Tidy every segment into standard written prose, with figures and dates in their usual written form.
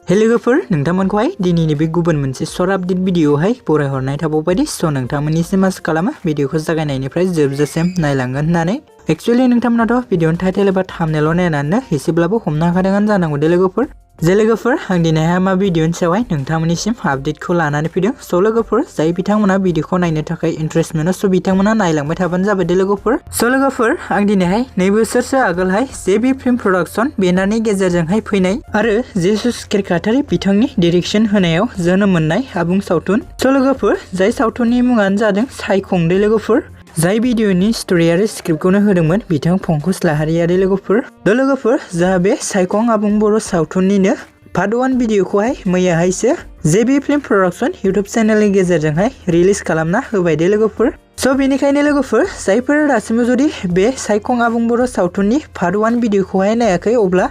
हे लोगोफोर नोंथांमोनखौहाय दिनैनि बे गुबुन मोनसे सर्ट आपडेट भिडिअआवहाय बरायहरनाय थाबावबायदि स' नोंथांमोननिसिम आसा खालामो भिडिअखौ जागायनायनिफ्राय जोबजासिम नायलांगोन होननानै एक्चुअली नोंथांमोनाथ' भिडिअनि टाइटेल एबा थाम्बनेइल नायनानैनो एसेब्लाबो हमनो हाखादोंआनो जानांगौ दे लोगोफोर आं दिनैहाय मा भिडिअनि सायावहाय नोंथांमोननिसिम आपडेटखौ लानानै फैदों स' लोगोफोर जाय बिथांमोना भिडिअखौ नायनो थाखाय इन्ट्रेस्ट मोनो स' बिथांमोना नायलांबाय थाबानो जाबाय दे लोगोफोर स' लोगोफोर आं दिनैहाय 2 बोसोरसो आगोलहाय जेबि फिल्म प्रडाक्शन बेनारनि गेजेरजोंहाय फैनाय आरो जेसुस केरकाटारि बिथांनि डाइरेक्शन होनायाव जोनोम मोननाय आबुं सावथुन स' लोगोफोर जाय सावथुननि मुङानो जादों साइखं दे लोगोफोर जाय भिडिअनि स्टोरी आरो स्क्रिप्टखौनो होदोंमोन बिथां पंकज लाहारियारि लोगोफोर जा बे साइखं आबुं बर' सावथुननिनो पार्ट 1 भिडिअखौहाय मैयाहायसो जेबि फिल्म प्रडाक्शन इउट्यूब चेनेलनि गेजेरजोंहाय रिलिज खालामना होबाय दे लोगोफोर स' बेनिखायनो लोगोफोर जायफोरा दासिमबो जुदि बे साइखं आबुं बर' सावथुननि पार्ट 1 भिडिअखौहाय नायाखै अब्ला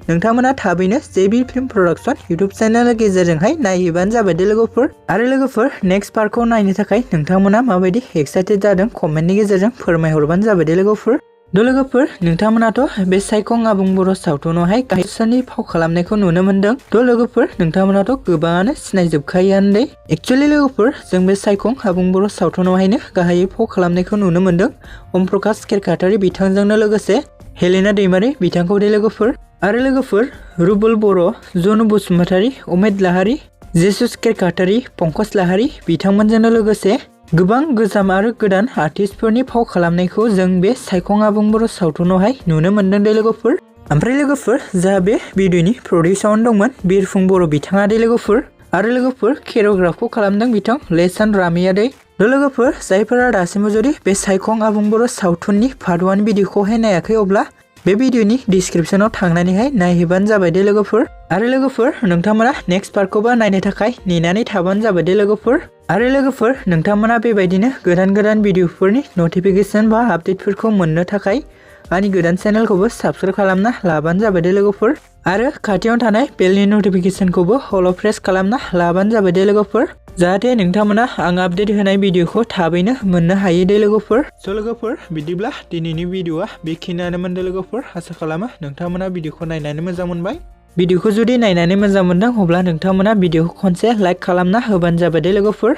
नोंथांमोना थाबैनो जेबि फिल्म प्रडाक्शन इउट्यूब चेनेलनि गेजेरजोंहाय नायहैबानो जाबाय दे लोगोफोर आरो लोगोफोर नेक्स्ट पार्टखौ नायनो थाखाय नोंथांमोना माबायदि एक्साइटेड जादों कमेन्टनि गेजेरजों फोरमायहरबानो जाबाय दे लोगोफोर लोगोफोर नोंथांमोनाथ' बे साइखं आबुं बर' सावथुनावहाय गाहायनि फाव खालामनायखौ नुनो मोनदों लोगोफोर नोंथांमोनाथ' गोबाङानो सिनायजोबखायोआनो दे एक्चुअली लोगोफोर जों बे साइखं आबुं बर' सावथुनावहायनो गाहायै फाव खालामनायखौ नुनो मोनदों अमप्रकाश केरकाटारि बिथांजोंनो लोगोसे हेलिना दैमारि बिथांखौ दे लोगोफोर आरो लोगोफोर रुबुल बर' जनु बसुमतारी अमित लाहारी जेसुस केरकाटारि पंकज लाहारी बिथांमोनजोंनो लोगोसे गोबां गोजाम आरो गोदान आर्टिस्टफोरनि फाव खालामनायखौ जों बे साइखं आबुं बर' सावथुनावहाय नुनो मोनदों दे लोगोफोर ओमफ्राय लोगोफोर जा बे भिडिअनि प्रडिउसारावनो दंमोन बिरफुं बर' बिथाङा दे लोगोफोर आरो लोगोफोर केरिय'ग्राफखौ खालामदों बिथां लेसान रामिया दे लोगोफोर जायफोरा दासिमबो जुदि बे साइखं आबुं बर' सावथुननि पार्ट 1 भिडिअखौहाय नायाखै अब्ला बे भिडिअनि डिस्क्रिप्शनाव थांनानैहाय नायहैबानो जाबाय दे लोगोफोर आरो लोगोफोर नोंथांमोना नेक्स्ट पार्टखौबो नायनो थाखाय नेनानै थाबानो जाबाय दे लोगोफोर आरो लोगोफोर नोंथांमोना बेबायदिनो गोदान भिडिअफोरनि नटिफिकेशन बा आपडेटफोरखौ मोननो थाखाय आंनि गोदान चेनेलखौबो साबस्क्राइब खालामना लाबानो जाबाय दे लोगोफोर आरो खाथियाव थानाय बेलनि नटिफिकेशनखौबो हल' प्रेस खालामना लाबानो जाबाय दे लोगोफोर जाहाथे नोंथांमोना आं आपडेट होनाय भिडिअखौ थाबैनो मोननो हायो दे लोगोफोर स' लोगोफोर बिदिब्ला दिनैनि भिडिअआ बेखिनियानोमोन दे लोगोफोर आसा खालामो नोंथांमोना भिडिअखौ नायनानै मोजां मोनबाय भिडिअखौ जुदि नायनानै मोजां मोनदों अब्ला नोंथांमोना भिडिअखौ खनसे लाइक खालामना होबानो जाबाय दे लोगोफोर